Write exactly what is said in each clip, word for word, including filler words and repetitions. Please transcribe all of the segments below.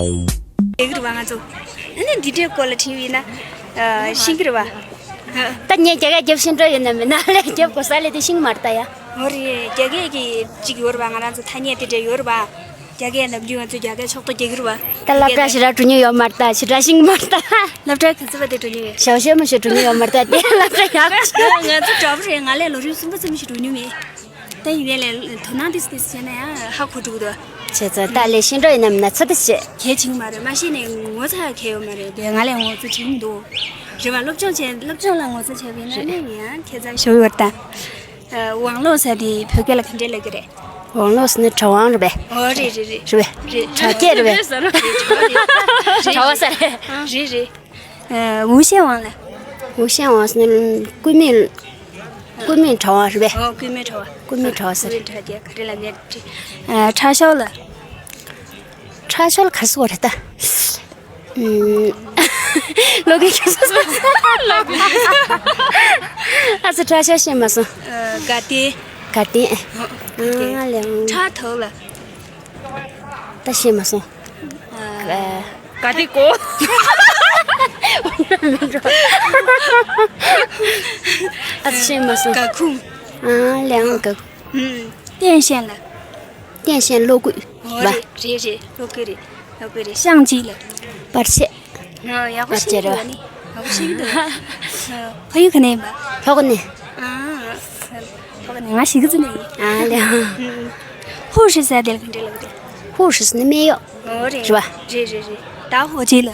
རྒྱ་གར་བ་ང་ཚོ་ཨ་ནི་འདི་འདྲའི་སྐོར་ལ་དྲིས་ཡིན་ན་ཤིང་གི་རེད་བ། ད་ངས་རྒྱ་སྐད་རྒྱབ་ཤེས་འགྲོ་ཡོད་ན་མེད་ན་ལས་རྒྱབ་དགོས་ས་ལས་དེ་ཤིང་མར་ལྟ་ཡ། འོ་རེད། རྒྱ་སྐད་ཀྱི་གཅིག་ཡོད་རེད་བ། ང་རང་ཚོ་ཐ་སྙད་དེ་འདྲ་ཡོད་རེད་བ། རྒྱ་སྐད་ནམ་རྒྱུན་ང་ཚོ་རྒྱ་སྐད་ཕྱོགས་གཏོགས་རྒྱག་གི་རེད་བ། ད་སློབ་གྲྭ་ཞེ་དྲག་འགྲོ་མྱོང་ཡོད་མ་རེད་ད། ཞེ་དྲག་ཤིང་མ་རེད་ད། སློབ་གྲྭ་ག་ཚོད་བ་དེ་འགྲོ་མྱོང་ཡོད། ཞའོ་ཤེ་མ་ཞིག་འགྲོ་མྱོང་ཡོད་མ་རེད་ད། དེ་སློབ་གྲྭ་ཡག་ང་ཚོ་གྲོགས་པོ་རེད། ང་ལས་ལོ་རིམ་གསུམ་པ་ཙམ་ཞིག་འགྲོ་མྱོང་མེད། ད་ཡིན་ནའི་ལས་དོ་སྣང་ཏིས་ཏིས་བྱས་ན་ཡང་ཧ་གོ་འགྲོ་གི་འདུག་བྱས་ཙང་ད་ལས་ཤེས་འགྲོ་ཡིན་ནམ་ན་ཚོད་ལྟ་བྱེད། གལ་ཆེན་མ་རེད། མ་ཤེས་ནས་ངོ་ཚ་གལ་ཡོད་མ་རེད། དེ་ང་ལས་ངོ་ཚ་བྱེད་ཀྱི་འདུག་རེད་བ། སློབ་སྦྱོང་བྱས། སློབ་སྦྱོང་ལ་ངོ་ཚ་བྱས་པ་ཡིན་ན་ནི་ཡང་ཁྱད་མཚར་ཞིག་ཡོད་ད། ཨ། ཝང་ལོ་ཟེར་དེ་བོད་སྐད་ལ་ག་འདྲས་ལབ་ཀྱི་རེད། ཝང་ལོ་ཟེར་ན་གྲྭ་ཝང་རེད་པས། ཨོ་རེད་རེད་རེད། རེད་པས། རེད། གྲྭ་སྐད་རེད་པས། རེད། གྲྭ་ཝང་ཟེར་རེད། རེད་རེད། ཨ། ཝུ་ཤན་ཝང་ལ། ཝུ་ཤན་ཝང་ཟེར་ན་སྐུད་མེད། སྐུད་མེད་གྲྭ་ཝང་རེད་པས། ཨོ། སྐུད་མེད་གྲྭ་ཝང་། སྐུད་མེད་གྲྭ་ཝང་ཟེར། སྐུད་མེད་གྲྭ་ཝང་ག་རེ་ལབ་ནས་དྲིས། ཨ། ཁྲ་ཤོག་ལ། ཁྲ་ཤོག་ལ་ག་རེ་ཟེར་བ་རེད་ད། ཨུམ། ལོ་གའི་ཁྱོད་ཚོ། ཨ་ཙི། ཁྲ་ཤོག་ཤེས་མ་སོང་། ཨ། དགའ་ལྡན། དགའ་ལྡན། ཨ། དགའ་ལྡན། ཨ་ལེ། ཁྲ་ཐོག་ལ། ད་ཤེས་མ་སོང་། ཨ། དགའ་ལྡན་གོ། ཨ་ཙི། ཤེས་མ་སོང་། སྒ་ཁུང་། ཨ་ལེ། ཨང་། སྒ་ཁུང་། ཨུམ། སྟན་ཤན་ལ། སྟན་ཤན་གློག་སྐུད། ཨོ། རེད། རེད་རེད། གློག་སྐུད་རེད། གློག་སྐུད་རེད། ཤང་གཅིག་ལ། པར་ཆས། ཨ། ཡག་པོ་པར་ཆས་ཤེས་རེད་ཀྱི་པ། ནི་ཡག་པོ་ཤེས་ཀྱི་འདུག་ཨ། ཕ་ཡུལ་ག་ནས་ཡིན་པ། ལྷོ་ཁ་ནས། ཨ། ལྷོ་ཁ་ནས། ང་གཞིས་ཀ་རྩེ་ནས་ཡིན། ཨ་ལེ། ཧུའུ་ཧྲི་ཟེར་དེ་ལ་ག་འདྲས་ལབ་དེ། ཧུའུ་ཧྲི་ཟེར་ན་སྨད་གཡོགས། ཨོ་རེད། རེད་པ། རེད་རེད་རེད། ད་ཧོ་ཅི་ལ།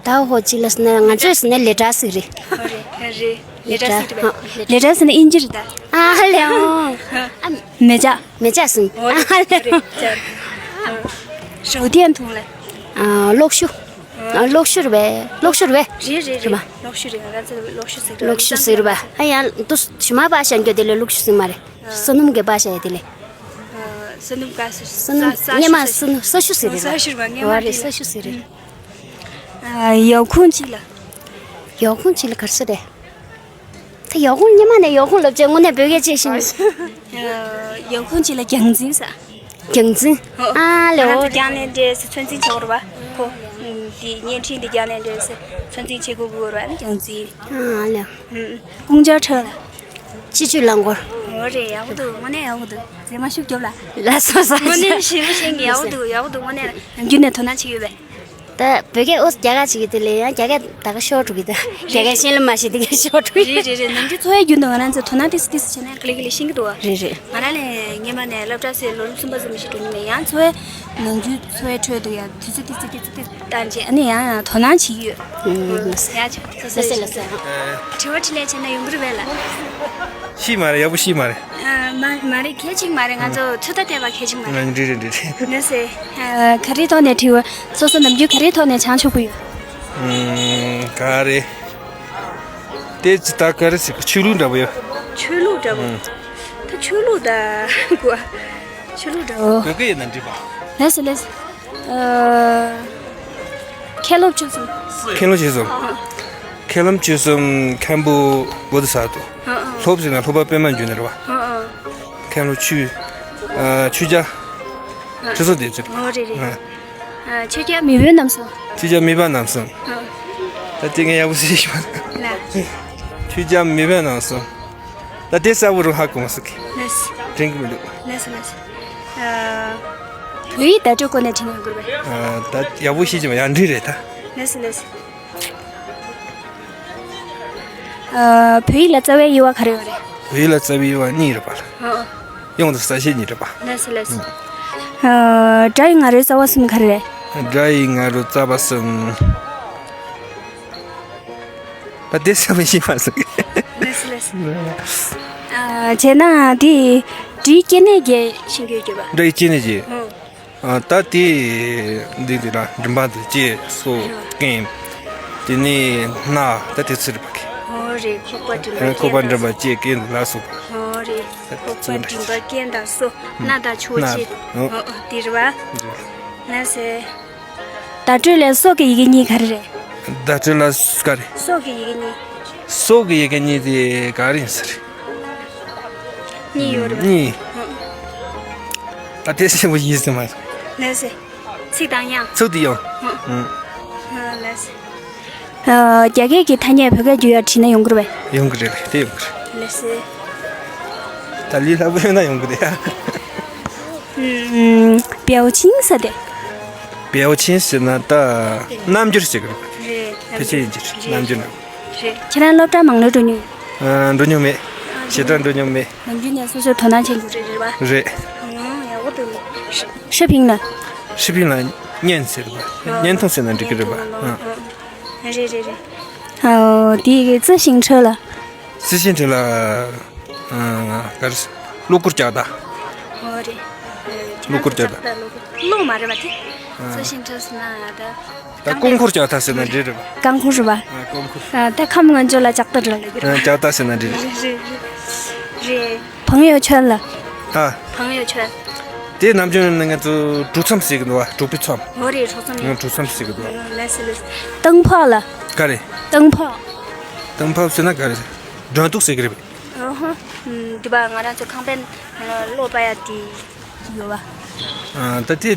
ད་ཧོ་ཅི་ལ་ཟེར་ན་ང་ཚོས་ཟེར་ན་ལས་གྲྭ་ཟེར་རེད། ཨོ་རེད། ཨ། རེད། ལས་གྲྭ་ཟེར་རེད་པ། ལས་གྲྭ་ཟེར་ན་ཨིན་ཇི་རེད་ད། ཨ་ལེ། ཨོ། ཨ། མེ་ལྕགས། མེ་ལྕགས་ཟེར། ཨོ་རེད། ཨ་ལེ། རེད། ཨོ། ཞའོ་ཏན་ཐུང་ལ། ཨ། གློག་ཤུགས། ཨ། གློག་ཤུགས་རེད་པས། གློག་ཤུགས་རེད་པས། རེད་རེད་རེད། རེད་པ། གློག་ཤུགས་རེད། ང་རང་ཚོ་གློག་ཤུགས་ཟེར། གློག་ཤུགས་ཟེར་རེད་པ། ཨ། ཡང་དུ་ཞུ་མ་པ་ཤན་གྱོ་དེ་ལས་གློག་ཤུགས་ཟེར་མ་རེད། ཨ། སོ་ནམ་གྱི་པ་ཤ་ཡ་དེ་ལས། ཨ། སོ་ནམ་ག་ས། སོ་ནམ། ས་ས་སྔས་མ་ཤུ་ས། སོ་ནམ། ས་ཤུ་ཟེར་རེད། ས་ཤུ་རེད་པ། སྔས་མ། ཨོ་རེད། དེ་ལ། ས་ཤུ་ཟེར་རེད། ཨ། ཡོག་ཁུང་གཅིག་ལ། ཡོག་ཁུང་གཅིག་ལ་ག་རེ་ཟེར་རེད། ད་ཡོག་ཁུང་སྔས་མ་ནས་ཡོག་ཁུང་ལབ་བྱས་དངོས་གནས་བོད་སྐད་ཅེས་ཤིང་། ཨ། ཡོག་ཁུང་གཅིག་ལ་རྒྱང་འཛིན་ཟེར། རྒྱང་འཛིན། ཨོ། ཨ་ལེ། ང་རང་ཨོ། ཚོ་རྒྱང་ལེན་འདྲེས་ཚོན་འཛིན་བྱེད་དགོས་རེད་པ། ཁོ། ཨ། འདི་བརྙན་འཕྲིན་འདི་རྒྱང་ལེན་འདྲེས་ཚོན་འཛིན་བྱེད་དགོས་དགོས་རེད་པ། ཨ་ནི་རྒྱང་འཛིན། ཨ་ལེ། ཨ། ཀུང་ཅར་ཁྲོད་ལ། སྤྱི་སྤྱོད་རླངས་འཁོར། ཨོ་རེད། ཡག་པོ་འདུག་དངོས་གནས་ཡག་པོ་འདུག་མཛེས་མ་ཤུགས་རྒྱོབ་ལ། ལགས་སོ་ལགས་སོ། དངོས་གནས་ཞེ་པོ་ཤེས་ཀྱི། ཡག་པོ་འདུག་ཡག་པོ་འདུག་དངོས་གནས་ནམ་རྒྱུན་ནས་དོ་སྣང་བྱེད་ཀྱི་ཡོད་པས། ད་བོད་སྐད། ཨོ། རྒྱ་གར་བྱེད་ཀྱི་དེ་ལས་ཡང་རྒྱ་སྐད་ད་ག་ཤོར་འགྲོ་གི། ད་རྒྱ་སྐད་ཤེས་ལ་མ་ཤེས་དེ་ག་ཤོར་འགྲོ་གི། རེད་རེད་རེད། ནམ་རྒྱུན་འཚོ་བའི་རྒྱུན་དུ་ང་རང་ཚོ་དོ་སྣང་ཏིས་ཏིས་བྱས་ན་ཀི་ལི་ཀི་ལི་ཤེས་ཀྱི་འདུག་བ། རེད་རེད། ང་རང་ལས་སྔས་མ་ནས་སློབ་གྲྭ་ཚོའི་ལོ་རིམ་གསུམ་པ་ཙམ་ཞིག་འགྲོ་མྱོང་མེད། ཡང་འཚོ་བའི་ནམ་རྒྱུན་འཚོ་བའི་ཁྲོད་དུ་ཡང་དུས་ཚོད་ཏིས་ཏིས་ཏིས་ཏིས་བཏང་རྗེས་ཨ་ནི་ཡང་ཡང་དོ་སྣང་བྱེད་ཀྱི་ཡོད། ཨུམ། ཡ་ཆོག་ལགས་སོ་ལགས་སོ། དྲི་བ་དྲིས་ལན་བྱས་ན་ཡོང་གི་རེད་པས་ལགས། ཤེས་མ་རེད། ཡག་པོ་ཤེས་མ་རེད། ཨ། མ་མ་རེད། གལ་ཆེན་མ་རེད། ང་ཚོ་ཚོད་ལྟ་བལྟས་པ་གལ་ཆེན་མ་རེད། ཨ། རེད་རེད་རེད་རེད། ལགས་སེ། ཨ། ག་རེའི་ཐོག་ནས་དྲི་བ། སོ་སོ་ནམ་རྒྱུན་ག་རེའི་ཐོག་ནས་སྦྱང་ཆོག་གི་ཡོད། ཨུམ། ག་རེ། དེ་ཅི་ད་ག་རེ་ཟེར། ཆོས་ལུགས་འདྲ་པོ་ཡོད། ཆོས་ལུགས་འདྲ་པོ། ཨུམ། ད་ཆོས་ལུགས་ད་གོ། ཆོས་ལུགས་འདྲ་པོ། བོད་སྐད་ཡིན་ན་འགྲིག་པ། ལགས་སེ་ལགས་སེ། ཨ། མཁན་སློབ་བཅུ་གསུམ། མཁན་སློབ་བཅུ་གསུམ། ཨ། མཁན་སློབ་བཅུ་གསུམ། མཁན་པོ་བོ་དྷི་ས་ཏྭ། ཨ་ཨ། སློབ་ཟེར་ན་སློབ་པ་པད་མ་འབྱུང་གནས་རེད་པ། ཨ་ཨ། མཁན་སློབ་བཅུ། ཨ། ཆོས་རྒྱལ། ཨ། ཁྲི་སྲོང་ལྡེ་བཙན། ཨོ་རེད་རེད། ཨ། ཨ། ཆོས་རྒྱལ་མེས་དབོན་རྣམ་གསུམ། ཆོས་རྒྱལ་མེས་དབོན་རྣམ་གསུམ། ཨ། ད་དེ་ངས་ཡག་པོ་ཟེར་ཤེས་མ་རེད། ལགས། ཆོས་རྒྱལ་མེས་དབོན་རྣམ་གསུམ། ད་དེ་གསལ་པོ་རང་ཧ་གོ་མ་སོང་གི། ལགས། དྲན་གི་མི་འདུག། ལགས་སོ་ལགས་སོ། ཨ། བོད་ཡིག་བརྡ་སྤྲོད་སྐོར་ནས་དྲི་ན་ཡོང་གི་རེད་པས། ཨ། ད་ཡག་པོ་ཤེས་ཀྱི་མ། ཡང་འགྲིག་རེད་ད། ལགས་སོ་ལགས་སོ། ཨ། བོད་ཡིག་ལ་རྩ་བའི་དབྱེ་བ་ག་རེ་ཡོད་རེད། བོད་ཡིག་ལ་རྩ་བའི་དབྱེ་བ་གཉིས་རེད་པ་ལགས། ཨ་ཨ། དབྱངས་དང་གསལ་བྱེད་གཉིས་རེད་པ། ལགས་སོ་ལགས་སོ། ཨ། སྒྲ་ཡི་ང་རོའི་རྩ་བ་གསུམ་ག་རེ་རེད། སྒྲ་ཡི་ང་རོའི་རྩ་བ་གསུམ། ད་དེ་ཟེར་མི་ཤེས་མ་སོང་གི། ལགས་སོ་ལགས་སོ། ཨ། བྱས་ན་དེ་སྒྲའི་སྐྱེ་གནས་བརྒྱད་ཤེས་ཀྱི་ཡོད་རེད་པ། སྒྲ་ཡི་སྐྱེ་གནས་བརྒྱད། ཨོ། ཨ། ད་དེ་འདི་འདི་ལ་མགྲིན་པ་དང་ལྕེ་སོགས་རྐན། དེ་ནས་སྣ། ད་དེ་ཚོ་རེད་པ་གི། ཨོ་རེད། ཁོག་པ་མགྲིན་པ། ཨ། ཁོག་པ་མགྲིན་པ་ལྕེ་རྐན་ལ་སོགས་པ། ཨོ་རེད། ཁོག་པ་མགྲིན་པ་རྐན་དང་སོ། སྣ་དང་ཕྱོགས་ཕྱེད། ཨོ། ཨོ་ཨོ། དེ་རེད་པ། ལགས་སེ། བརྡ་སྤྲོད་ལས་སོགས་ཀྱི་ཡི་གེ་གཉིས་ག་རེ་རེད། བརྡ་སྤྲོད་ལ་ག་རེ། སོགས་ཀྱི་ཡི་གེ་གཉིས། སོགས་ཀྱི་ཡི་གེ་གཉིས་དེ་ག་རེ་ཡིན་ས་རེད། གཉིས་ཡོད་རེད་པ། གཉིས། ཨོ། ད་དེ་ཆེན་པོ་ཡིན་ཟེར་མ་རེད། ལགས་སེ། དང་དབྱངས། ཚིག་དང་དབྱངས། ཨ། ཨ། ལགས་སོ། ཨ། རྒྱ་སྐད་ཀྱི་ཐ་སྙད་བོད་སྐད་བསྒྱུར་ཡག་བྲིས་ན་ཡོང་གི་རེད་པས། ཡོང་གི་རེད། དེ་ཡོང་གི་རེད། ལགས་སོ། ད་ལས་སླ་པོ་ཡོད་ན་ཡོང་གི་རེད་ཡ། ཨུམ། 表情ཟེར་དེ། 表情ཟེར་ན་ད་རྣམ་འགྱུར་ཟེར་གི་རེད། རེད། ཕལ་ཆེར་ཡིན་གྱི་རེད། རེད། རྣམ་འགྱུར་ནང་། རེད། ཁྱེད་རང་སློབ་གྲྭ་མང་ལོས་འགྲོ་མྱོང་། ཨ། འགྲོ་མྱོང་མེད། ཞེ་དྲག་འགྲོ་མྱོང་མེད། ནམ་རྒྱུན་ནས་སོ་སོའི་དོ་སྣང་བྱེད་རྒྱུ་རེད། རེད་པ། རེད། ཨང་། ཡག་པོ་འདུག། ཧྲི་ཕིང་ལ། ཧྲི་ཕིང་ལ་བརྙན་ཟེར་བ། ཨ། བརྙན་ཐུང་ཟེར་ན་འགྲིག་གི་རེད་པ། བརྙན་ཐུང་ལ། ཨ། ཨ། རེད་རེད་རེད། ཨོ། དེ་གི་自行车ལ། 自行车ལ། ཨ། ག་རེ་ཟེར། གློག་སྐུར་ལྕགས་རྟ། ཨོ་རེད། ཨ། གློག་སྐུར་ལྕགས་རྟ། གློག་སྐུར། གློག་མ་རེད་པ་དེ། ཨ། 自行车ཟེར་ན་ད། ད་རྐང་འཁོར་ལྕགས་རྟ་ཟེར་ན་འགྲིག་རེད་པ། རྐང་འཁོར་རེད་པ། ཨ། རྐང་འཁོར། ཨ། ད་ཁམས་ང་ཚོ་ལ་ལྕགས་རྟ་རེད་ལབ་ཀྱི་རེད། ཨ། ལྕགས་རྟ་ཟེར་ན་འགྲིག་རེད། རེད་རེད་རེད། 朋友圈ལ། ཨ། 朋友圈། དེ་ནམ་རྒྱུན་ནས་ང་ཚོ་གྲོགས་མཚམས་ཟེར་གི་འདུག་པ། གྲོགས་པོའི་མཚམས། ཨོ་རེད། གྲོགས་མཚམས་ཡིན། ཨ། གྲོགས་མཚམས་ཟེར་གི་འདུག་པ། ལགས་སོ་ལགས་སོ། 灯泡ལ། ག་རེ། 灯泡། 灯泡ཟེར་ན་ག་རེ། སྒྲོན་དུག་ཟེར་གི་རེད་པས། ཨོ་ཧོ། ཨུམ། འདི་པ་ང་རང་ཚོ་ཁང་པའི་ནང་ལ་གློག་སྤར་ཡག་དེ་ཡོད་པ། ཨ། ད་དེ་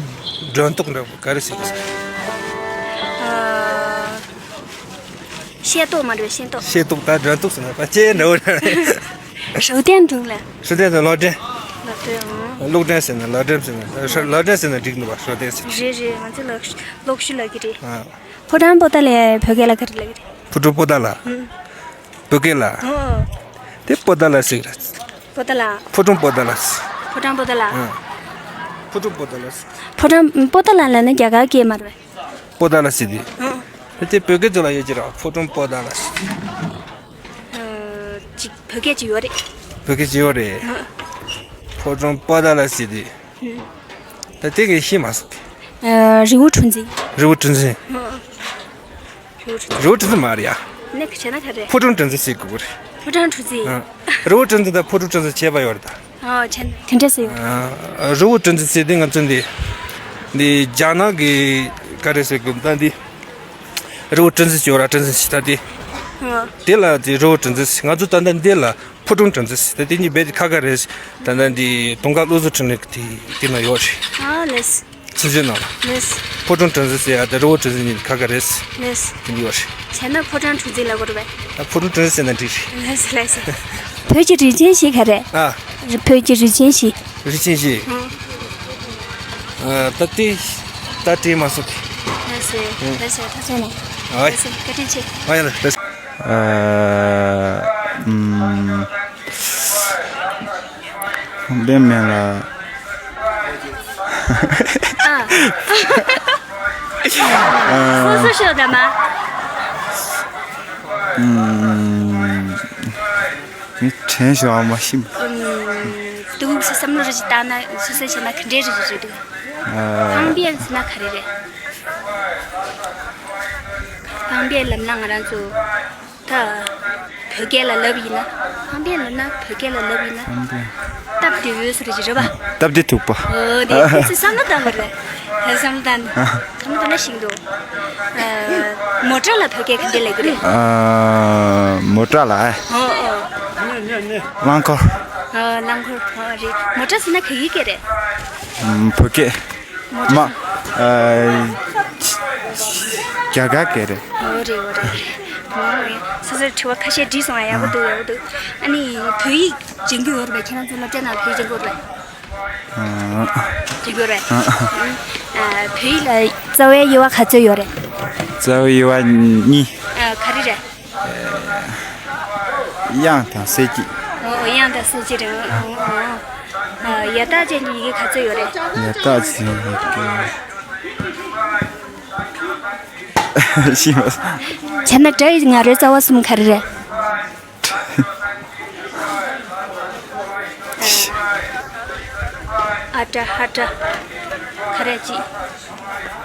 སྒྲོན་དུག་འདྲ་པོ་ག་རེ་ཟེར་གི་ཟེར། ཨ། ཤེལ་ཏོག་མ་རེད། ཤེལ་ཏོག། ཤེལ་ཏོག་ད་སྒྲོན་དུག་ཟེར་ན་ཕལ་ཆེར་འདྲ་པོ་རེད། 手电筒ལ། 手电筒གློག་སྒྲོན། གློག་སྒྲོན། ཨང་། གློག་སྒྲོན་ཟེར་ན་གློག་སྒྲོན་ཟེར་ན། གློག་སྒྲོན་ཟེར་ན་འགྲིག་འདུག་པ། 手电ཟེར། རེད་རེད། ང་ཚོ་ལ་གློག་ཤུགས་ལབ་ཀྱི་རེད། ཨ། ཕོ་བྲང་པོ་ཏ་ལ་བོད་སྐད་ལ་ག་རེ་ལབ་ཀྱི་རེད། ཕོ་བྲང་པོ་ཏ་ལ། ཨང་། བོད་སྐད་ལ། ཨོ། དེ་པོ་ཏ་ལ་ཟེར་གི་རེད། པོ་ཏ་ལ། ཕོ་བྲང་པོ་ཏ་ལ་ཟེར། ཕོ་བྲང་པོ་ཏ་ལ། ཨང་། ཕོ་བྲང་པོ་ཏ་ལ་ཟེར། ཕོ་བྲང་པོ་ཏ་ལ་ལབ་ན་རྒྱ་གར་སྐད་མ་རེད་པས། པོ་ཏ་ལ་ཟེར་དེ། ཨང་། དེ་བོད་སྐད་ཚོ་ལ་ཡོད་ཀྱི་རེད། ཕོ་བྲང་པོ་ཏ་ལ་ཟེར། ཨ། ཅིག་བོད་སྐད་ཅིག་ཡོད་རེད། བོད་སྐད་ཅིག་ཡོད་རེད། ཨང་། ཕོ་བྲང་པོ་ཏ་ལ་ཟེར་དེ། ཨང་། ད་དེ་གས་ཤེས་མ་སོང་། ཨ། རི་བོ་གྲུ་འཛིན། རི་བོ་གྲུ་འཛིན། ཨང་། རི་བོ་གྲུ་འཛིན། རི་བོ་གྲུ་འཛིན་མ་རེད་ཡ། ནི་བྱས་ན་ག་རེ། ཕོ་བྲང་གྲུ་འཛིན་ཟེར་དགོས་རེད། ཕོ་བྲང་གྲུ་འཛིན། ཨང་། རི་བོ་གྲུ་འཛིན་དང་ཕོ་བྲང་གྲུ་འཛིན་ཁྱད་པར་ཡོད་རེད་ད། ཨོ། བྱས་ན་དེ་འདྲ་ཟེར་ཡོད། ཨ། རི་བོ་གྲུ་འཛིན་ཟེར་དེ་ང་ཚོ་འདི། འདི་རྒྱ་ནག་གི་ག་རེ་ཟེར་དགོས་ད་འདི། རི་བོ་གྲུ་འཛིན་ཟེར་ཡོད་ར། གྲུ་འཛིན་ཟེར་ད་དེ། ཨོ། དེ་ལ་དེ་རི་བོ་གྲུ་འཛིན་ཟེར། ང་ཚོ་ད་ལྟ་འདི་ལ་ཕོ་བྲང་གྲུ་འཛིན་ཟེར། ད་དེ་གཉིས་རྦད་དེ་ཁ་ཁ་རེད། ད་ལྟ་འདི་དུང་དཀར་བློ་བཟང་འཕྲིན་ལས་ཀྱི་དེ་དེ་ན་ཡོད་རེད། ཨ་ལས། ཚིག་མཛོད་ནང་ལ། ལས། ཕོ་བྲང་གྲུ་འཛིན་ཟེར་ཡ་དང་རི་བོ་གྲུ་འཛིན་གཉིས་ཁ་ཁ་རེད། ལས། དེ་འདྲ་ཡོད་རེད། བྱས་ན་ཕོ་བྲང་གྲུ་འཛིན་ལབ་དགོས་རེད་པས། ད་ཕོ་བྲང་གྲུ་འཛིན་ཟེར་ན་འགྲིག་རེད། ལས་ལས། བོད་ཀྱི་རིག་ཆེན་ཞིག་ག་རེད། ཨ། བོད་ཀྱི་རིག་ཆེན་ཞིག་རིག་ཆེན་ཞིག་ཨང་། ཨ། ད་དེ་ད་དྲན་མ་སོང་། ལགས་སོ། ཨང་། ལགས་སོ། ད་སོང་ན། ཨ། ལགས་སོ། བཀའ་དྲིན་ཆེ། ཨ་ཡ་ལགས། ཨ། ཨུམ། ལྡན་མིན་ལ། ཨ། ཨ། སོ་སོ་ཤོད་ད་མ། ཨུམ། ངས་དྲན་བྱུང་བ་མ་ཤེས། ཨུམ། དུག་སེ་བསམ་བློ་རེ་ཞིག་བཏང་ན་སོ་སོ་བྱས་ན་ག་འདྲའི་རེ་ཞིག་རེད་འདུག་ཨ། ཁང་པའི་ཟེར་ན་ག་རེ་རེད། ཁང་པའི་ལབ་ན་ང་རང་ཚོ་ད་བོད་སྐད་ལ་ལབ་ཡིན་ན། ཁང་པའི་ལབ་ན་བོད་སྐད་ལ་ལབ་ཡིན་ན། ཁང་པའི། སྟབས་བདེ་བོ་སུ་རེད་ཅི་རེད་པ། སྟབས་བདེ་ཐུག་པ། ཨོ་དེ་དེ་ཚོ་བསམ་བློ་བཏང་དགོས་རེད། ད་བསམ་བློ་བཏང་། ཨ། ད་ནི་ད་ནི་ཤིང་འདུག་ཨ། མོ་ཊ་ལ་བོད་སྐད་ག་འདྲ་ལབ་ཀྱི་རེད། ཨ། མོ་ཊ་ལ། ཨོ་ཨོ། རླངས་འཁོར། ཨ། རླངས་འཁོར། ཨོ་རེད། མོ་ཊ་ཟེར་ན་ག་གི་སྐད་རེད། ཨམ། བོད་སྐད། མོ་ཊ། མ། ཨ། རྒྱ་གར་སྐད་རེད། ཨོ་རེད་ཨོ་རེད། ཨོ་ཡ། སོ་སོའི་དྲི་བ་ཁ་ཤས་དྲིས་སོང་ཨ། ཡག་པོ་འདུག་ཡག་པོ་འདུག་ཨ་ནི་བོད་ཡིག་སྦྱང་གི་ཡོད་རེད་པས། ཁྱེད་རང་ཚོ་སློབ་གྲྭའི་ནང་བོད་ཡིག་སྦྱང་གི་ཡོད་རེད་པས། ཨ། དེ་དགོས་རེད། ཨ། ཨ། བོད་ཡིག་ལ་རྩ་བའི་དབྱེ་བ་ག་ཚོད་ཡོད་རེད། རྩ་བའི་དབྱེ་བ་གཉིས། ཨ། ག་རེ་རེད། དབྱངས་དང་གསལ་བྱེད། ཨོ། དབྱངས་དང་གསལ་བྱེད་རེད། ཨོ། ཨོ། ཨ། ཡ་བཏགས་ཅན་གྱི་ཡི་གེ་ག་ཚོད་ཡོད་རེད། ཡ་བཏགས་ཅན་ཡི་གེ། ཤེས་མ་སོང་། བྱས་ན་སྒྲ་ཡི་ང་རོའི་རྩ་བ་གསུམ་ག་རེ་རེད། ཨ་ཏྲ་ཧ་ཏྲ། ག་རེ་ཅི།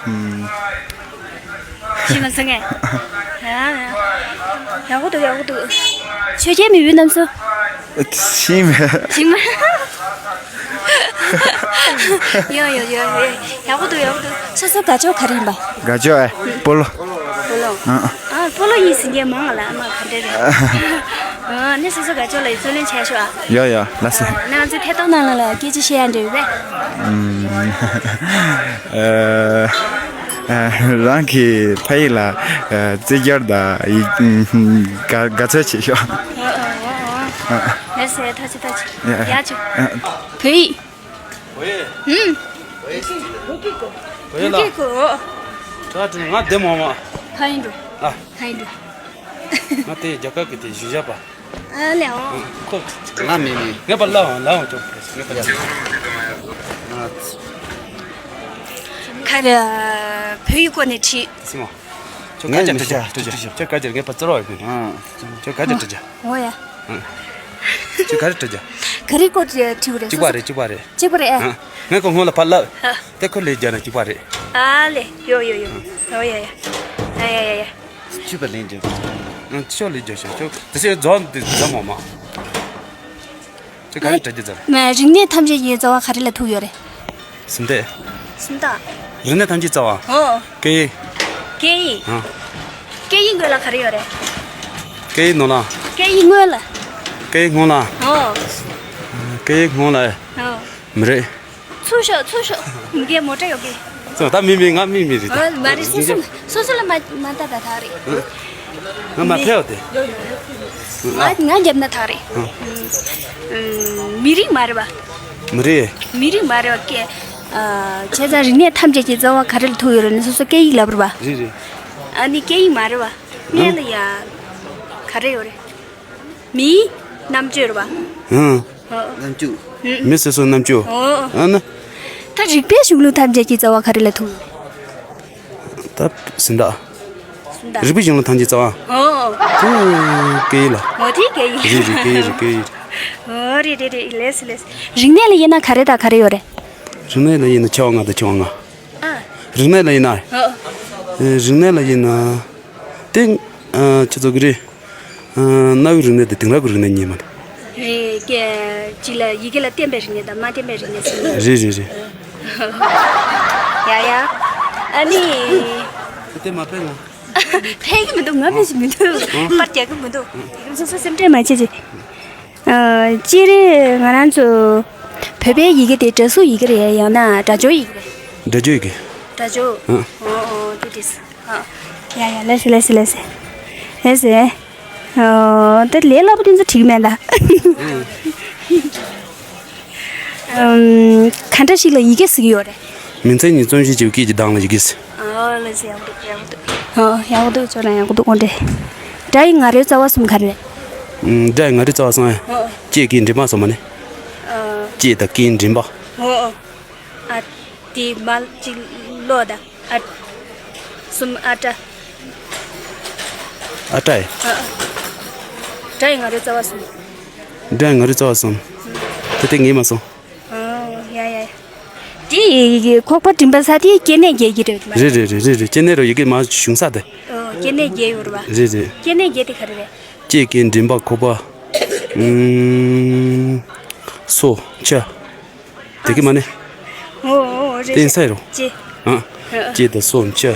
ཨུམ། ཤེས་མ་སོང་ངས། ཡག་པོ་འདུག་ཡག་པོ་འདུག་ཆོས་རྒྱལ་མེས་པོའི་རྣམ་གསུམ། ཤེས་མེད། ཤེས་མ། ཡོ་ཡོ་ཡོ་ཡོ། ཡག་པོ་འདུག་ཡག་པོ་འདུག་སོ་སོ་དགའ་ཕྱོགས་ག་རེ་ཡིན་པ། དགའ་ཕྱོགས་ཨེ། སྤོ་ལོ། སྤོ་ལོ། ཨ། ཨ། སྤོ་ལོ་ཡིན་ཟེར་མཁན་མང་ང་ལ་ཨ་མ་ག་འདྲ་རེད། ཨ་ནི་སོ་སོ་དགའ་ཕྱོགས་ལ་རྩོད་ལེན་བྱས་ཤོག་ཨ། ཡ་ཡ་ལགས་སེ། ཨ་ནི་ང་ཚོའི་ཐད་གཏོང་ནང་ལ་སྐད་ཆ་བཤད་ཡ་འདྲ་ཡོད་པས། ཨ་རང་གི་ཕ་ཡིག་ལ་ཨ་རྩིས་རྒྱག་དང་ཡིག་ཨ་དགའ་དགའ་ཚོར་བྱེད་ཤོག་ཨ་ཨ་ཨ་ཨ། ལགས་སེ། ཐུགས་རྗེ་ཆེ། ཐུགས་རྗེ་ཆེ། ཡ་ཡ། ཡ་ཆུ། ཨ། བོད་ཡིག་ཨུམ། བོད་ཡིག་ལ། བོད་ཡིག་གོ། ད་དེ་ང་བདེ་མོ་མ། ཕ་ཡིན་འགྲོ། ཨ། ཕ་ཡིན་འགྲོ། ང་དེ་རྒྱ་གར་གི་དེ་གཞིས་ཆགས་པ། ཨ་ལེ་འོ། ཁོ། ང་མི་མི། ངས་པ་ལ་འོང་ལ་འོང་ཅོག་ངས་པ་ལ། ཁ་ར་བོད་ཡིག་སྐོར་ནས་དྲིས། སི་མ། ཁྱོད་ཀ་ཅག་ངས་དྲི་ཅག་དྲི་ཅག་ཁྱོད་ཀ་ཅག་ངས་པ་ཙོ་རོག་ཡོད། ཁྱོད་ཀ་ཅག་དྲི་ཅག་འོ་ཡ། ཁྱོད་ག་རེ་དྲི་ཅག་ག་རེ་སྐོར་དྲི་བ་རེད། གཅིག་པ་རེད། གཅིག་པ་རེད། གཅིག་པ་རེད་ཨ། ངས་ཁོ་སྔོན་ལ་ཕར་ལབ། ཨ། དེ་ཁོ་ལས་རྒྱག་ན་གཅིག་པ་རེད། ཨ་ལེ། ཡོ་ཡོ་ཡོ། ཨོ་ཡ་ཡ། ཨ་ཡ་ཡ་ཡ། ཆུ་པ་ལེན་རྒྱུ། ཨ། ཆོ་ལེ་རྒྱུ་ཤོག་ཆོ། དེ་ཚེ་རྫོང་འདི་རྫོང་མོ་མ། ཁྱོད་ག་རེ་དྲི་རྒྱུ་ཟེར། མ་རིག་གནས་ཐམས་ཅད་ཀྱི་རྩ་བ་ག་རེ་ལ་ཐུག་ཡོད་རེད། སུམ་རྟགས། སུམ་རྟགས། རིག་གནས་ཐམས་ཅད་རྩ་བ། ཨོ། སྐད་ཡིག་སྐད་ཡིག་ཨ། སྐད་ཡིག་སྔོན་ལ་ག་རེ་ཡོད་རེད། སྐད་ཡིག་ནང་ལ། སྐད་ཡིག་སྔོན་ལ། སྐད་ཡིག་སྔོན་ལ། ཨོ། སྐད་ཡིག་སྔོན་ལ། ཨོ། མི་རེད། ཚུར་ཤོག་ཚུར་ཤོག་མི་རྒན་མོ་ཊ་ཡོད་གི། ཚུར་ད་མི་མི་ང་མི་མི་རེད་ད། ཨོ་མ་རེད། སོ་སོ་སོ་སོ་ལ་མ་མ་ལྟ་ད་ད་རེད། ང་མ་ཕེབས་ཏེ། ང་ང་རྒྱབ་ན་ད་རེད། ཨ། མི་རིགས་མ་རེད་པ། མི་རིགས། མི་རིགས་མ་རེད་པ་སྐད། ཨ། བྱས་ཙང་རིག་གནས་ཐམས་ཅད་ཀྱི་རྩ་བ་ག་རེ་ལ་ཐུག་ཡོད་རེད་ན་སོ་སོ་སྐད་ཡིག་ལབ་རེད་པ། རེད་རེད། ཨ་ནི་སྐད་ཡིག་མ་རེད་པ། སྔོན་ལ་ཡ། ག་རེ་ཡོད་རེད། མིའི་རྣམ་དཔྱོད་རེད་པ། ཨང་། ཨོ། རྣམ་དཔྱོད། མི་སོ་སོའི་རྣམ་དཔྱོད། ཨོ། ཨ་ན། ད་རིག་པའི་གཞུང་ལུགས་ཐམས་ཅད་ཀྱི་རྩ་བ་ག་རེ་ལ་ཐུག་ད་སུམ་རྟགས། སུམ་རྟགས། རིག་པའི་གཞུང་ལུགས་ཐམས་ཅད་རྩ་བ། ཨོ། དེ་སྐད་ཡིག་ལ། ཨོ་དེ་སྐད་ཡིག་རེད་རེད། སྐད་ཡིག་རེད། སྐད་ཡིག་རེད། ཨོ་རེད་རེད་རེད། ལེགས་སོ་ལེགས་སོ། རིག་གནས་ལ་དབྱེ་ན་ག་རེ་དང་ག་རེ་ཡོད་རེད། རིག་གནས་ལ་དབྱེ་ན་ཆེ་བ་ལྔ་དང་ཆུང་བ་ལྔ། ཨ། རིག་གནས་ལ་དབྱེ་ན། ཨོ། ཨེ། རིག་གནས་ལ་དབྱེ་ན། དེ། ཨ། ཁྱེད་ཚོ་གི་རེད། ཨ། གནའ་བོའི་རིག་གནས་དང་དེང་རབས་ཀྱི་རིག་གནས་གཉིས་མ་རེད། རེད། སྐད་གཅིག་ལ་ཡི་གེ་ལ་བརྟེན་པའི་རིག་གནས་དང་མ་བརྟེན་པའི་རིག་གནས་ཟེར་ནས། རེད་རེད་རེད། ཡ་ཡ། ཨ་ནི། དེ་མ་ཕན་ལ། ཕན་གི་མི་འདུག་ང་ཕན་ཞིག་མི་འདུག་ཨ། པར་རྒྱག་གི་མི་འདུག་ཨ། སོ་སོ་སེམས་ཁྲལ་མ་བྱེད་ཅིག་ཨ། སྤྱིར་ང་རང་ཚོ་བོད་པའི་ཡི་གེ་དེ་སྒྲ་གཟུགས་ཡི་གེ་རེད་ཡང་ན་སྒྲ་སྦྱོར་ཡི་གེ་རེད། སྒྲ་སྦྱོར་ཡི་གེ། སྒྲ་སྦྱོར། ཨ། ཨོ་ཨོ་དེ་དེ། ཨ། ཡ་ཡ་ལགས་སེ་ལགས་སེ་ལགས་སེ། ལགས་སེ། ཨོ་ད་ལས་སླ་པོ་དེ་ཚོ་འགྲིག་མེད་ད། ཨ། ཨམ། ག་འདྲ་ཞིག་ལ་ཡི་གེ་ཟེར་གྱི་ཡོད་རེད། མིང་ཚིག་གཉིས་རྩོམ་གཞི་བྱེད་པའི་སྐད་ཀྱི་གདངས་ལ་ཡི་གེ་ཟེར། ཨོ་ལགས་སེ་ཡག་པོ་འདུག་ཡག་པོ་འདུག་ཨོ་ཡག་པོ་འདུག་ཁྱོད་རང་ཡག་པོ་འདུག་དགོངས་འགྲེལ། སྒྲ་ཡི་ང་རོའི་རྩ་བ་གསུམ་ག་རེ་རེད། ཨམ། སྒྲ་ཡི་ང་རོའི་རྩ་བ་གསུམ་ཨེ། ཨོ། ལྕེ་སྐད་མགྲིན་པ་གསུམ་མ་ནི། ཨོ། ལྕེ་དང་སྐད་མགྲིན་པ། ཨོ་ཨོ། ཨ། དེ་མ་གཅིག་ཀློག་དང་། ཨ། གསུམ་ཨ་སྒྲ། ཨ་སྒྲ་ཡི། ཨ་ཨ། སྒྲ་ཡི་ང་རོའི་རྩ་བ་གསུམ། སྒྲ་ཡི་ང་རོའི་རྩ་བ་གསུམ། ད་དེ་ངས་མ་སོང་། ཨོ་ཡ་ཡ་ཡ། དེ་ཁོག་པ་མགྲིན་པ་ས་དེ་སྐྱེ་གནས་བརྒྱད་ཀྱི་རེད་མ་རེད། རེད་རེད་རེད་རེད། སྐྱེ་གནས་རོ་ཡི་གེ་མ་བྱུང་ས་དེ། ཨོ་སྐྱེ་གནས་བརྒྱད་ཡོད་རེད་པ། རེད་རེད། སྐྱེ་གནས་བརྒྱད་དེ་ག་རེ་རེད། ལྕེ་སྐད་མགྲིན་པ་ཁོག་པ། ཨུམ། སོ་མཆུ། དེ་གི་མ་ནི། ཨོ་ཨོ་རེད། བསྟན་ས་རོ། ལྕེ། ཨ། ལྕེ་དང་སོ་མཆུ།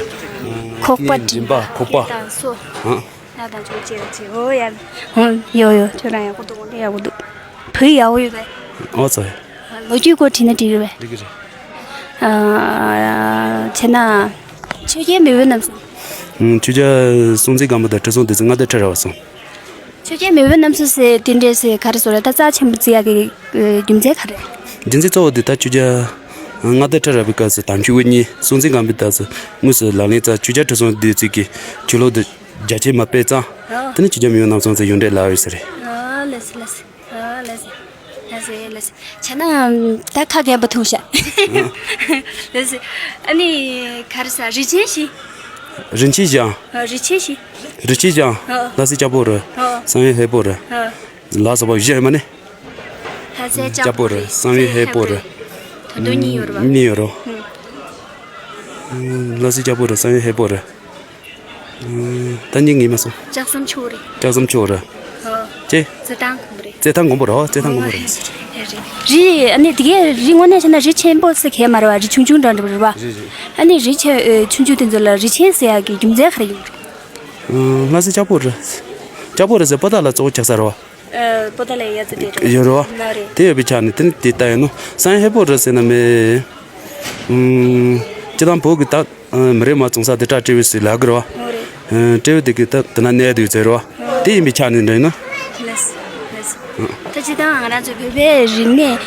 ཁོག་པ་མགྲིན་པ་ཁོག་པ། དང་སོ། ཨ། ང་དང་ཆོས་ཅེས་ཅེས་ཨོ་ཡ། ཨོ་ཡོ་ཡོ་ཁྱོད་རང་ཡག་པོ་འདུག་ཨོ་ཡག་པོ་འདུག་བོད་ཡག་པོ་ཡོད་པས། ཨོ་ཙི། ལོ་རྒྱུས་སྐོར་དྲིས་ན་འགྲིག་གི་རེད་པས། འགྲིག་གི་རེད། ཨ། བྱས་ན། ཆོས་རྒྱལ་མེས་དབོན་རྣམ་གསུམ། ཨུམ། ཆོས་རྒྱལ་སྲོང་བཙན་སྒམ་པོ་དང་ཁྲི་སྲོང་ལྡེ་བཙན་མངའ་བདག་ཁྲི་རལ་པ་གསུམ། ཆོས་རྒྱལ་མེས་དབོན་རྣམ་གསུམ་ཟེར་དེ་འདྲས་ཟེར་ག་རེ་ཟེར་རེད། ད་རྩ་ཆེན་པོ་བརྩི་ཡག་གི་རྒྱུ་མཚན་ག་རེ། རྒྱུ་མཚན་གཙོ་བོ་དེ་ད་ཆོས་རྒྱལ་མངའ་བདག་ཁྲི་རལ་པའི་སྐབས་སུ་དམ་ཆོས་དབུ་བརྙེས། སྲོང་བཙན་སྒམ་པོའི་སྐབས་སུ་དངོས་སུ་ལག་ལེན་བསྟར། ཆོས་རྒྱལ་ཁྲི་སྲོང་ལྡེ་བཙན་གྱིས་ཆོས་ལུགས་འདི་རྒྱ་ཆེར་མ་སྤེལ་ཙང་། ཨ། དེ་ནས་ཆོས་རྒྱལ་མེས་དབོན་རྣམ་གསུམ་ཟེར་ཡོངས་གྲགས་ལབ་ཡོད་ས་རེད། ཨ་ལགས་སོ་ལགས་སོ། ཨ་ལགས་སོ། ལགས་སོ་ལགས་སོ། བྱས་ན་ད་ཁ་རྒན་པ་ཐུག་ཤག་ལགས་སོ། ཨ་ནི་ག་རེ་ཟ། རིན་ཆེན་བཞི། རིན་ཆེན་བཞི་ཨང་། ཨ། རིན་ཆེན་བཞི། རིན་ཆེན་བཞི་ཨང་། ཨ། ལྷ་སྲས་ལྕགས་པོ་རེད། ཨ། བསམ་ཡས་ཧས་པོ་རེད། ཨ། ལ་སོགས་པ་བཞི་ཡོད་མ་ནི། ལྷ་སྲས་ལྕགས་པོ་རེད། བསམ་ཡས་ཧས་པོ་རེད། ད་དུང་གཉིས་ཡོད་རེད་པ། གཉིས་ཡོད་རེད། ཨུམ། ལྷ་སྲས་ལྕགས་པོ་རེད། བསམ་ཡས་ཧས་པོ་རེད། ཨུམ། ད་གཉིས་ངས་མ་སོང་། ལྕགས་ཟམ་ཆུ་བོ་རེད། ལྕགས་ཟམ་ཆུ་བོ་རེད། ཨོ། ཅེ། རྩེད་ཐང་དགོན་པོ་རེད། རྩེད་ཐང་དགོན་པོ་རེད། ཨོ། རྩེད་ཐང་དགོན་པོ་རེད། རེད་རེད། རི། ཨ་ནི་དེ་གའི་རི་དངོས་གནས་བྱས་ན་རི་ཆེན་པོ་ཟེར་མཁན་མ་རེད་པ། རི་ཆུང་ཆུང་འདྲ་འདྲ་པོ་རེད་པ། རེད་རེད། ཨ་ནི་རི་ཆེ། ཨེ། ཆུང་ཆུང་དེ་ཚོ་ལ་རི་ཆེན་ཟེར་ཡག་གི་རྒྱུ་མཚན་ག་རེ་ཡོད་རེད། ཨ། ལྷ་སྲས་ལྕགས་པོ་རེད། ལྕགས་པོ་རེད་ཟེར་པོ་ཏཱ་ལ་གཙོ་བོ་ཆགས་ས་རེད་བ། ཨ། པོ་ཏཱ་ལ་ཡ་ཙི་དེ་རེད། ཡོད་རེད་བ། ན་རེད། དེ་ཡོད་པའི་ཆ་ནས་དེ་ནི་དེ་ལྟ་ཡིན་ནོ། སང་ཧེ་པོ་རེད་ཟེར་ན་མེད། ཨུམ། སྤྱི་བཏང་བོད་ཀྱི་ད་མི་རིགས་མ་བྱུང་ས་དེ་གྲ་སྤྲེའུ་ཟེར་ལབ་གི་རེད་བ། ཨོ་རེད། སྤྲེའུ་དེ་གི་ད་དེ་ན་གནས་དུས་ཟེར་རེད་བ། དེ་ཡིན་པའི་ཆ་ནས་འདྲ་ཡིན་ནོ། ལགས་སོ། ལགས་སོ། ད་སྤྱི་བཏང་ང་རང་ཚོ་བོད་པའི་རིག་གནས།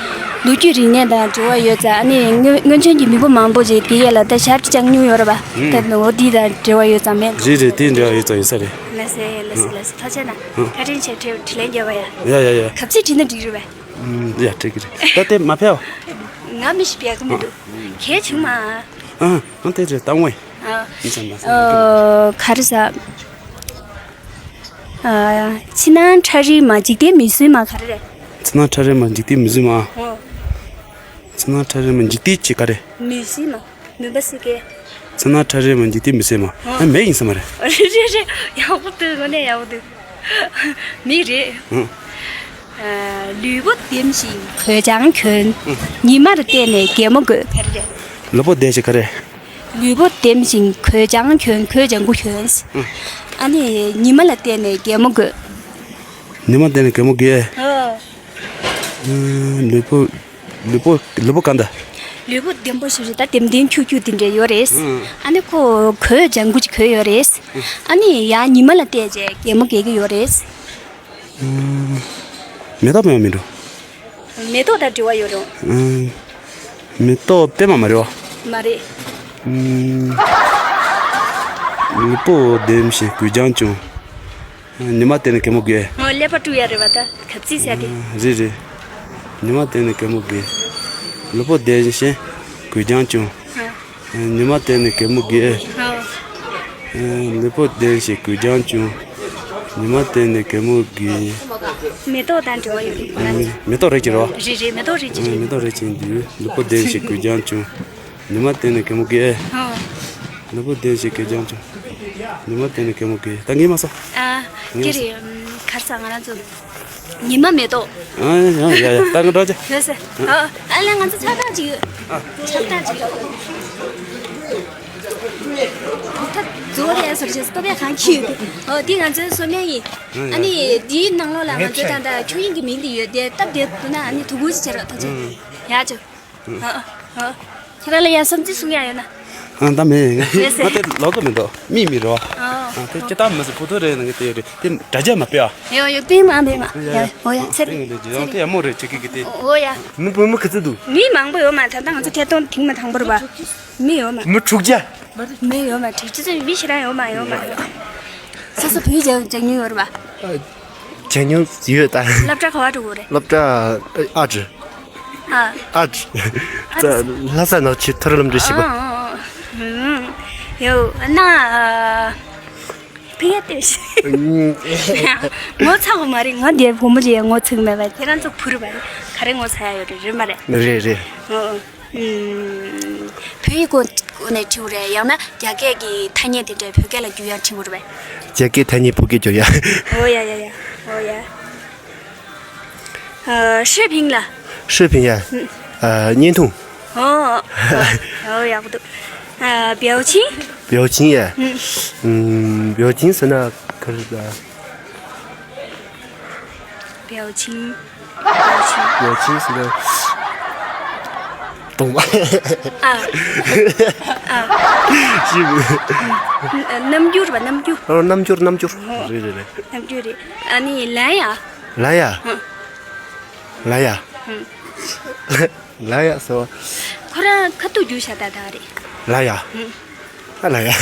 ལོ་རྒྱུས་རིག་གནས་དང་འབྲེལ་བ་ཡོད་ཙང་ཨ་ནི་སྔོན་སྔོན་བྱོན་གྱི་མི་བུ་མང་པོ་ཞིག་དེ་ཡས་ལ་ད་ཞབས་ཀྱི་ལྕགས་སྨྱུག་ཡོད་རེད་པ། ད་ལོ་འདི་དང་འབྲེལ་བ་ཡོད་ཙང་མེད། རེད་རེད། དེ་འབྲེལ་བ་ཡོད་ཙང་ཡོད་ས་རེད། ལགས་སོ་ལགས་སོ་ལགས་སོ། ཐུགས་རྗེ་གནང་། བཀའ་དྲིན་ཆེ། དྲི་དྲིས་ལན་རྒྱབ་པ་ཡ། ཡ་ཡ་ཡ། ག་ཚོད་དྲིས་ན་འགྲིག་རེད་པས། ཡ་འགྲིག་གི་རེད། ད་དེ་མ་ཕེབས། ང་མི་ཞིག་ཕེབས་གི་མི་འདུག་གལ་བྱུང་མ། ཨ་ཨ་དེ་རེད་ད་ངོས། ཨ། མི་ཚང་མ་ཨ། ག་རེ་ཟ། ཨ། ཕྱི་ནང་ཁྲ་རིལ་མ་འཇིག་རྟེན་མི་བཟོད་མ་ག་རེ་རེད། ཕྱི་ནང་ཁྲ་རིལ་མ་འཇིག་རྟེན་མི་བཟོད་མ། ཨོ། ཕྱི་ནང་ཁྲ་རིལ་མ་འཇིག་རྟེན་གྱི་ག་རེ། མི་བཟོད་མ། མུན་པ་སེལ་མཁན། ཕྱི་ནང་ཁྲ་རིལ་མ་འཇིག་རྟེན་མི་བཟོད་མ། ཨོ། ཨ་མེད་ཡིན་ས་མ་རེད། རེད་རེད་རེད། ཡག་པོ་འདུག་དངོས་གནས་ཡག་པོ་འདུག་མི་རེད། ཨང་། ཨ། ལུས་པོ་ལྡེམ་ཞིང་གོས་ལྗང་གྱོན། ཨང་། ཉི་མར་བལྟས་ནས་གད་མོ་དགོད། ག་རེ་རེད། ལུས་པོ་ལྡེམ་ཞིང་ག་རེ། ལུས་པོ་ལྡེམ་ཞིང་གོས་ལྗང་གྱོན། གོས་ལྗང་གུ་གྱོན། ཨང་། ཨ་ནི་ཉི་མ་ལ་བལྟས་ནས་གད་མོ་དགོད། ཉི་མ་བལྟས་ནས་གད་མོ་དགོད། ཨོ། ཨ། ལུས་པོ། ལུས་པོ་ལུས་པོ་གང་འདྲ། ལུས་པོ་ལྡེམ་པོ་ཞིག་རེད། ད་ལྡེམ་ལྡེམ་འཁྱུག་འཁྱུག་དེ་འདྲ་ཡོད་རེད། ཨང་། ཨ་ནི་ཁོ་གོས་ལྗང་གུ་ཅིག་གོན་ཡོད་རེད། ཨང་། ཨ་ནི་ཡང་ཉི་མ་ལ་བལྟས་རྗེས་གད་མོ་བགད་ཀྱི་ཡོད་རེད། ཨང་། མེ་ཏོག་སྤེལ་མ་མིན་འགྲོ། མེ་ཏོག་དང་འབྲེལ་བ་ཡོད་རེད། ཨང་། མེ་ཏོག་སྤེལ་མ་མ་རེད་བ། མ་རེད། ཨང་། ལུས་པོ་ལྡེམ་ཞིང་གོས་ལྗང་གྱོན། ཉི་མ་བལྟས་ནས་གད་མོ་དགོད། ཨོ། ཀླད་པ་དཀྲུག་ཡ་རེད་བ་ད། གབ་ཚིག་ཟེར་ཏེ། ཨ། རེད་རེད། ཉི་མ་བལྟས་ནས་གད་མོ་དགོད། ལུས་པོ་ལྡེམ་ཞིང་གོས་ལྗང་གྱོན། ཨ། ཉི་མ་བལྟས་ནས་གད་མོ་དགོད། ཨོ། ལུས་པོ་ལྡེམ་ཞིང་གོས་ལྗང་གྱོན། ཉི་མ་བལྟས་ནས་གད་མོ་དགོད། མེ་ཏོག་དང་འབྲེལ་བ་ཡོད་རེད། མེ་ཏོག་རེད་ཀྱི་རེད་བ། རེད་རེད། མེ་ཏོག་རེད་ཀྱི་རེད། མེ་ཏོག་རེད་ཀྱི་འདུག་ལུས་པོ་ལྡེམ་ཞིང་གོས་ལྗང་གྱོན། ཉི་མ་བལྟས་ནས་གད་མོ་དགོད། ཨོ། ལུས་པོ་ལྡེམ་ཞིང་གོས་ལྗང་གྱོན། ཉི་མ་བལྟས་ནས་གད་མོ་དགོད། ད་ངས་མ་སོང་། ཨ། ངས་ཀྱི་མ་སོང་། རེད། ཨམ། ག་རེ་ཟ། ང་རང་ཚོ་ཉི་མ་མེ་ཏོག་ཨ་ཡ་ཡ་ཡ། ད་ང་འགྲོ་ཅི། ཡོད་ཟེར། ཨ། ཨ་ལས་ང་ཚོ་ཕྱག་རྟགས་ཅིག་ཡོད། ཨ། ཕྱག་རྟགས་ཅིག་ཡོད། ད་རྫོགས་རེད་ཟེར་ཅིག་སྟོབས་ཡག་གང་ཁྱི་ཡོད་དེ། ཨོ། འདི་ང་ཚོའི་བཟོ་མཁན་ཡིན། ཨ་ཡ། ཨ་ནི་འདིའི་ནང་ལོགས་ལ་ང་ཚོའི་ད་ལྟ་ཁྱུང་ཡིན་གྱི་མིང་འདི་ཡོད་དེ། སྟབས་བདེ་འདུག་ན་ཨ་ནི་དོ་ཁུར་ཅིག་བྱེད་རོགས། ཐུགས་རྗེ་ཆེ། ཡ་ཅོ། ཨ་ཨ། ཁྱེད་རང་ལ་ཡང་བསམ་ཚུལ་གསུང་ཡ་ཡོད་ན། ཨ། ད་མེད། ང་དེ་ལོག་གི་མི་འདུག་མིག་མི་རོ། ཨ། དེ་སྤྱིར་བཏང་མི་སྲིད། བུ་ཐུག་རེད་ནང་གི་དེ་ཡོད་རེད། དེ་དྲ་རྒྱ་མ་སྤེལ་ཨ། ཡོ་ཡོ། སྤེལ་མ་སྤེལ་མ། ཡ་ཡ། ཨོ་ཡ། ཚེ་རིང་། དེ་ཡང་དེ་ཡག་མོ་རེད་ཅིག་གི་གི་དེ། ཨོ་ཡ། མི་བུ་མི་ག་ཚོད་འདུག་མི་མང་པོ་ཡོད་མ། ད་ལྟ་ང་ཚོ་ཐད་གཏོང་ཐེངས་མ་དང་པོ་རེད་པ། མི་ཡོད་མ། མི་དྲུག་བརྒྱ། མི་ཡོད་མ། དྲུག་ཅུ་ཙམ། མི་ཞེ་དྲག་ཡོད་མ། ཡོད་མ། སོ་སོ་བོད་ཡིག་སྦྱང་མྱོང་ཡོད་རེད་པ། སྦྱང་མྱོང་ཡོད་ད། སློབ་གྲྭ་ག་པར་འགྲོ་གི་རེད། སློབ་གྲྭ་ཨ་ཅི། ཨ། ཨ་ཅི། ཨ་ཅི། ལྷ་ས་ནག་ཆུ་མཐོ་རིམ་སློབ་འབྲིང་བཞི་པ། ཨ་ཨ་ཨ། ཡོད་ན། ཨ། ཕི་ཡ་ཏེ་ཤི། ངོ་ཚ་གི་མ་རེད། ང་འདིར་བུ་མོ་ལ་ངོ་ཚ་གི་མེད་པ། ཁྱེད་རང་ཚོ་བུ་རེད་པ། ག་རེ་ངོ་ཚ་ཡ་ཡོད་རེད། རེད་མ་རེད། རེད་རེད། ཨོ་ཨོ། ཨུམ། བོད་ཡིག་སྐོར་ནས་དྲི་བ་རེད། ཡང་ན་རྒྱ་སྐད་ཀྱི་ཐ་སྙད་དེ་འདྲ་བོད་སྐད་ལ་བསྒྱུར་ཡག་དྲི་བ་རེད་པས། རྒྱ་སྐད་ཐ་སྙད་བོད་སྐད་བསྒྱུར་ཡག་ཨོ་ཡ་ཡ་ཡ། ཨོ་ཡ། ཨ། ཧྲི་ཕིང་ལ། ཧྲི་ཕིང་ཡ། ཨུམ། ཨ། བརྙན་ཐུང་། ཨོ། ཨོ་ཡག་པོ་འདུག་ཨ། བེའུ་ཆིང་། བེའུ་ཆིང་ཡ། ཨུམ། ཨུམ། བེའུ་ཆིང་ཟེར་ན་ག་རེ་ད། 表情。 表情。 表情ཟེར་ན། གདོང་པ། ཨ། ཨ། ཞིབ། རྣམ་འགྱུར་བ། རྣམ་འགྱུར། ཨོ། རྣམ་འགྱུར། རྣམ་འགྱུར། ཨོ། རེད་རེད་རེད། རྣམ་འགྱུར་རེད། ཨ་ནི་ལན་ཡ། ལན་ཡ། ཧུམ། ལན་ཡ། ཧུམ། ལན་ཡ་ཟེར་བ། ཁོ་རང་ཁ་ཐུག་རྒྱུག་བྱ་ད་ད་རེད། ལན་ཡ། ཧུམ། ཨ་ལ་ཡ།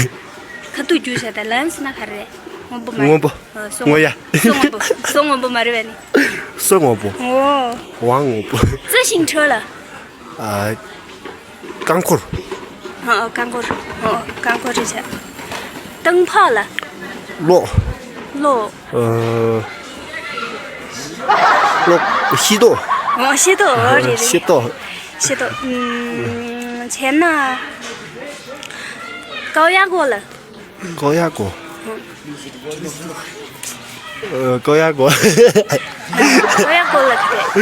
ཁ་ཐུག་རྒྱུག་བྱ་ད། ལན་ཟེར་ན་ག་རེ་རེད། སྔོན་པོ་མ་རེད། སྔོན་པོ། ཨ། སོ་སྔོན་པོ། སྔོན་ཡ། སོ་སྔོན་པོ། སོ་སྔོན་པོ་མ་རེད་པས་ནི། སོ་སྔོན་པོ། ཨོ། ཝང་སྔོན་པོ། 自行车ལ། ཨ། རྐང་འཁོར། ཨ། རྐང་འཁོར། ཨོ། རྐང་འཁོར་རེད་བྱ། རྟིང་ཕག་ལ། གློག་གློག་ཨ། གློག་ཤེལ་ཏོག་ཨོ། ཤེལ་ཏོག་ཨོ། རེད་རེད། ཤེལ་ཏོག་ཤེལ་ཏོག་ཨུམ། བྱས་ན། ཀའོ་ཡ་གོ་ལ། ཀའོ་ཡ་གོ། ཨ། ཀའོ་ཡ་གོ། ཀའོ་ཡ་གོ་ལ་ཁ་རེད།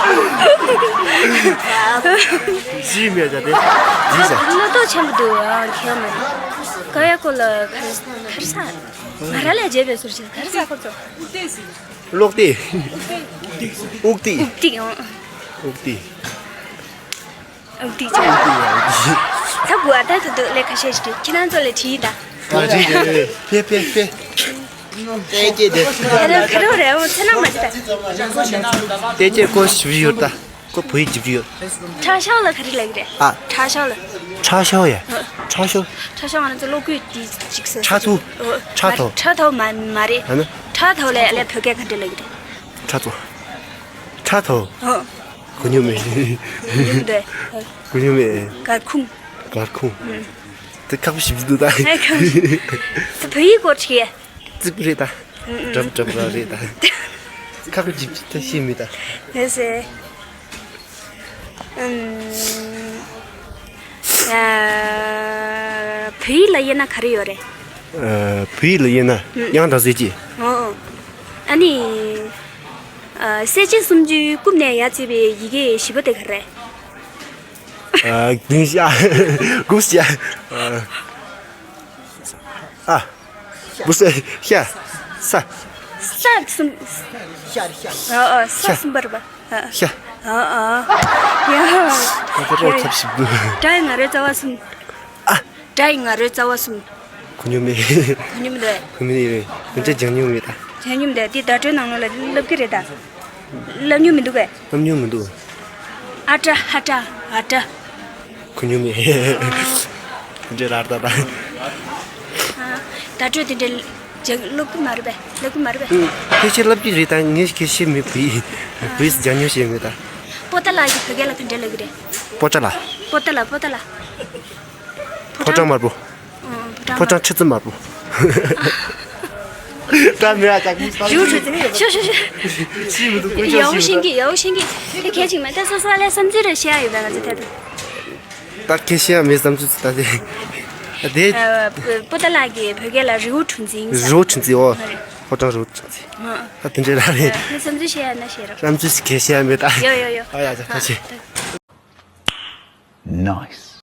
ཨ། ཇི་མེད་ད་དེ། ཇི་ཟེར། ལོ་ཏོག་ཆེན་པོ་འདུག་ཨ་ཁྱེད་མ། ཀ་ཡ་ཀོ་ལ་གར་གར་ས། ང་ར་ལས་བརྗེད་པའི་ཟུར་ཞིག་གར་ས་ཁོ་ཚོ། གློག་དེ། དབུགས་དེ། དབུགས་དེ། དབུགས་དེ། ཨང་། དབུགས་དེ། ཨང་ཏི་ཅི། ད་གུ་ཨ་ད་ད་དུ་ལས་ཁ་ཤས་ཤིག་ཁྱེད་རང་ཚོ་ལས་བྲིས་ད། ཨ་ཅི་ཅི། ཕེ་ཕེ་ཕེ། ཏེ་ཅེ་དེ། ད་ལོ་ཁ་རོ་རེ་འོ་ཚེ་ན་མ་ཅི་ད། ཏེ་ཅེ་ཀོ་ཞིབ་ཡོད་ད། ཀོ་བོད་ཡིག་ཞིབ་ཡོད། ཁྲ་ཤའོ་ལ་ག་རེ་ལབ་ཀྱི་རེད། ཨ། ཁྲ་ཤའོ་ལ། ཁྲ་ཤའོ་ཡ། ཁྲ་ཤའོ། ཁྲ་ཤའོ་ང་ཚོ་གློག་སྐུད་དེ་ཅིག་ཟེར། ཁྲ་ཐོ། ཁྲ་ཐོ། ཁྲ་ཐོ་མ་མ་རེད། ཨ་ནི། ཁྲ་ཐོ་ལ་ལ་བོད་སྐད་ག་འདྲ་ལབ་ཀྱི་རེད། ཁྲ་ཐོ། ཁྲ་ཐོ། ཨོ། གོ་མྱོང་མེད། ཡོད་འདུག་གོ་མྱོང་མེད། སྒར་ཁུང་། སྒར་ཁུང་། ཨུམ། དེ་ཁག་པོ་ཞིག་འདུག་ད། ཨེ་ཁག་པོ་ཞིག་དེ་བོད་ཡིག་སྐོར་ཅིག་ཡ། རྩིག་པ་རེད་ད། ཨུམ་ཨུམ། འགྲམ་འགྲམ་ར་རེད་ད། ཁག་པོ་ཞིག་ད་ཤེས་མེད་ད། ལགས་སེ། ཨུམ། ཡ། བོད་ཡིག་ལ་དབྱེ་ན་ག་རེ་ཡོད་རེད། ཨ། བོད་ཡིག་ལ་དབྱེ་ན། ཨུམ། དབྱངས་དང་གསལ་བྱེད། ཨོ་ཨོ། ཨ་ནི། ཨ། གསལ་བྱེད་སུམ་ཅུའི་རྐུབ་ནས་ཡར་བརྩིས་པའི་ཡི་གེ་བཞི་པ་དེ་ག་རེ་རེད། ཨ། བདུན་བཞི། དགུ་བཞི། ཨ། ཨ། བུ་ས། ཤ། ས། ས་གསུམ། ཤ་རེད་ཤ། ཨ་ཨ་ས་ཤ། གསུམ་པ་རེད་པ། ཨ། ཤ། ཨ་ཨ། ཡ། ད་ལྟ་རོགས་ཐབས་ཤིག་འདུག་སྒྲ་ཡི་ང་རོའི་རྩ་བ་གསུམ། ཨ། སྒྲ་ཡི་ང་རོའི་རྩ་བ་གསུམ། གོ་མྱོང་མེད། གོ་མྱོང་མི་འདུག་གས། གོ་མྱོང་མེད་རེད། དེ་འདྲ་སྦྱང་མྱོང་མེད་ད། སྦྱང་མྱོང་མེད་དེ་བརྡ་སྤྲོད་ནང་ལོགས་ལ་སླེབས་ཀྱི་རེད་ད། སླེབས་མྱོང་མི་འདུག་གས། སླེབས་མྱོང་མི་འདུག་ཨ་ཏྲ་ཧ་ཏྲ་ཨ་ཏྲ། གོ་མྱོང་མེད། དེ་འདྲའི་ར་ད་ད། ཨ། བརྡ་སྤྲོད་དེ་འདྲའི་སྦྱང་སླེབས་ཀྱི་མ་རེད་པས། སླེབས་ཀྱི་མ་རེད་པས། ཨུ། ཕལ་ཆེར་བསླབ་ཀྱི་རེད་ད། ངས་ཁྱེད་ཤེས་མེད་བོད་ཡིག་བོད་ཡིག་སྦྱང་མྱོང་ཤེས་མེད་ད། པོ་ཏ་ལ་གི་བོད་སྐད་ལ་ག་འདྲ་ལབ་ཀྱི་རེད། པོ་ཏ་ལ། པོ་ཏ་ལ་པོ་ཏ་ལ། ཕོ་བྲང་དམར་པོ། ཨང་། ཕོ་བྲང་ཕོ་བྲང་ཆུ་བཙུན་དམར་པོ། ད་མེད་ཨ་ཅག་མི་ཡོ་ཧྲུ་ཙི། ཤོ་ཤོ་ཤོ། ཤེས་མི་འདུག་ཀུན་ཡོ་ཤེས་མི་ཤེས་ཀྱི་འདུག་ཡོ་ཤེས་ཀྱི། དེ་གལ་ཆེ་མེད་ད། སོ་སོ་ལ་བསམ་ཚུལ་རེ་བཤད་ཡ་ཡོད་པས་ང་ཚོ་ཐད་དུ། ད་ཁྱེད་བཤད་ཡ་མེད་བསམ་ཚུལ་ད་དེ། དེ། ཨ། པོ་ཏ་ལ་གི་བོད་སྐད་ལ་རི་བོ་གྲུ་འཛིན་ཟེར། རི་བོ་གྲུ་འཛིན། འོ། ཨ་རེད། ཕོ་བྲང་རི་བོ་གྲུ་འཛིན། ཨ། ད་དེ་འདྲའི་ར་རེད། ཨ། ངས་བསམ་ཚུལ་བཤད་ཡ་ན་བཤད་རོགས། བསམ་ཚུལ་ཞིག་གལ་བཤད་ཡ་མེད་ད། ཡོ་ཡོ་ཡོ། ཨ་ཡ་ད་ཐུགས་རྗེ་ཆེ། ཨ། Nice.